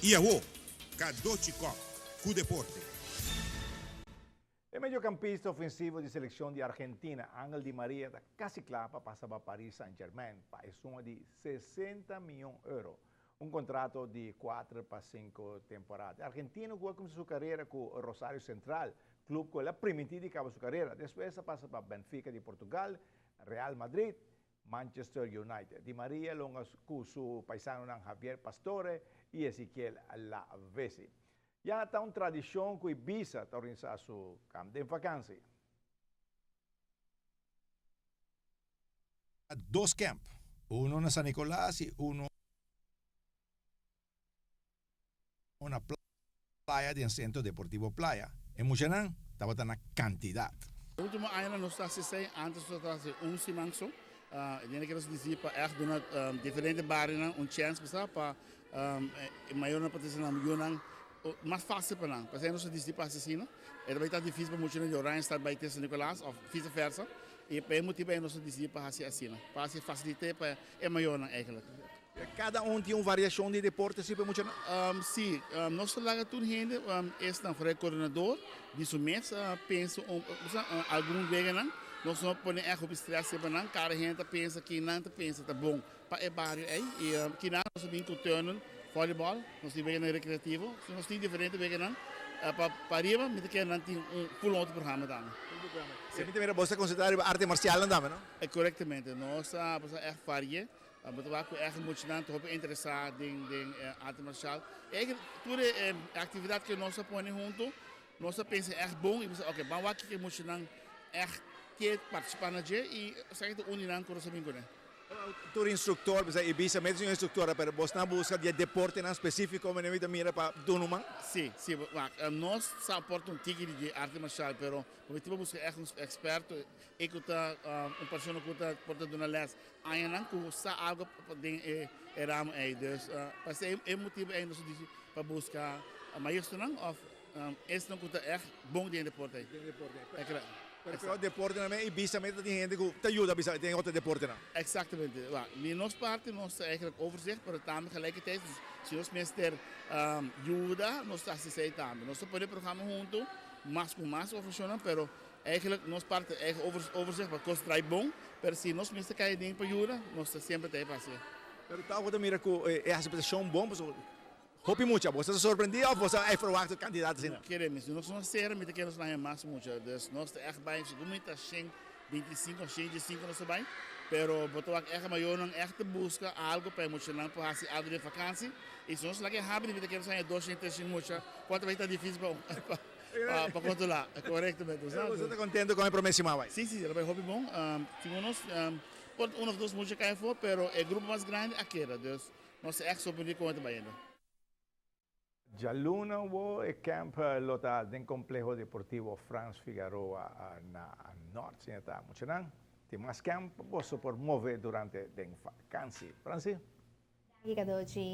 I awo, Cadochi Kock ku deporte. E mediocampista ofensivo di seleccion di Argentina, Angel Di Maria ta casi cla pa pasa pa Paris Saint-Germain pa e suma di 60 miyon euro, un contrato di 4 pa 5 temporada. E argentino cu a cuminsa su carera cu Rosario Central, club cu el a priminti di caba su carera, despues a pasa pa Benfica di Portugal, Real Madrid, Manchester United. Di Maria longa cu su paisanonan Javier Pastore y Ezequiel Lavezzi. Ya ta un tradicion cu Ibiza ta organisa su camp den vakantie. Dos camp, uno na San Nicolas y uno na playa den Centro Deportivo Playa. E muchanan tabata na cantidad. E ultimo añanan nos ta hasi esei, antes nos ta hasi un siman so. E día ke nos disi pa ègt duna diferente barionan un chèns pasá pa e mayornan por trese nan yunan mas fásil pa nan. P'esei nos a disi pa hasi asina. E ta bai ta difísil pa muchanan di Oranjestad bai te San Nicolas òf vise versa. I pa e motibu ei nos a disi pa hasi asina, pa hasi fasilit'é pa e mayornan eigentlik. Kada un tin un variashon di deporte si pa e muchanan? Si, nos ta laga tur hende, esnan for e koordinador di su mes pensa un algun weganan. Nos no pone ègt hopi strès riba nan, kada hende ta pensa kinan ta pensa ta bon pa e bario ei. I kinan nos a bin ku turnen, volleyball, nos tin weganan rekreativo, nos tin diferente weganan. Pa pariba mi ta kere nan tin un full otro programa tambe. Si mi ta mira bo ta konsentrá riba arte marsialnan tambe, no? Korektamente, nos ta ègt varie. Bo ta wak ku ègt muchanan ta hopi interesá den den arte marshal. Eigenlijk tur e aktividat ku nos a pone huntu, nos a pensa ègt bon i bisa oke ban wak kiko e muchanan ègt ke partisipá na dje i esaki ta un di nan ku nos a bin kuné. Tur instruktor bisa i bisa mes un instruktor pero bos nan buska di e deportenan spesífiko mene mi ta mira pa duna un man? Sí, sí, wak nos sa aporta un tiki di arte marshal pero bo mester por buska ègt un eksperto e ku ta un persona ku ta por ta duna lès Añanan ku sa algo den e ramo ei. Dus pa esei e motibu ei nos a disi pa buska maestronan òf esnan ku ta ègt bon den e deporte ei. Den deporte ei. Pero pero deportenan mes i bisa mes ta tin hende ku ta yuda bisa den otro deportenan. Eksaktamente. Wak, di nos parti nos ta eigenlijk overzicht, pero tambe gelijkertijd si nos mester yuda nos ta hasi esei tambe. Nos ta pone programa huntu mas ku mas ofresionan pero Eigenlijk nos parti eigen overzicht pa cos draai bon, pero si nos mester cay aden pa yuda, nos ta semper ta e pa hacié. Pero tawata ta mira cu e aceptacion bon pasobra hopi mucha. Bo ta sorprendi of bo sa a verwacht e cantidad asina? No kere mi, si nos no cera mi ta kere nos no haña mas mucha. Dus nos ta echt bay, segun mi ta shen 25 of shen 15 nos ta bay, pero bo ta wak echt mayornan echt ta busca algo pa e muchanan por haci algo den vakantie y si nos laga e habri mi ta kere nos haña 200, 300 mucha, cual ta bay ta dificil pa. Pa controla, correctamente. Pero boso ta contento con e prome siman bai? Si, si, el a bai hopi bon. Tin unos, por ta un of dos mucha cay afo, pero e grupo mas grandi a keda. Dus nos ta echt sorprendi con e ta bayendo. Djaluna wo e camp lo ta den Compleho Deportivo Frans Figaroa na Noord. Siña ta muchanan, tin mas camp pa boso por move durante den vakantie. Francie? Danki Cadochi.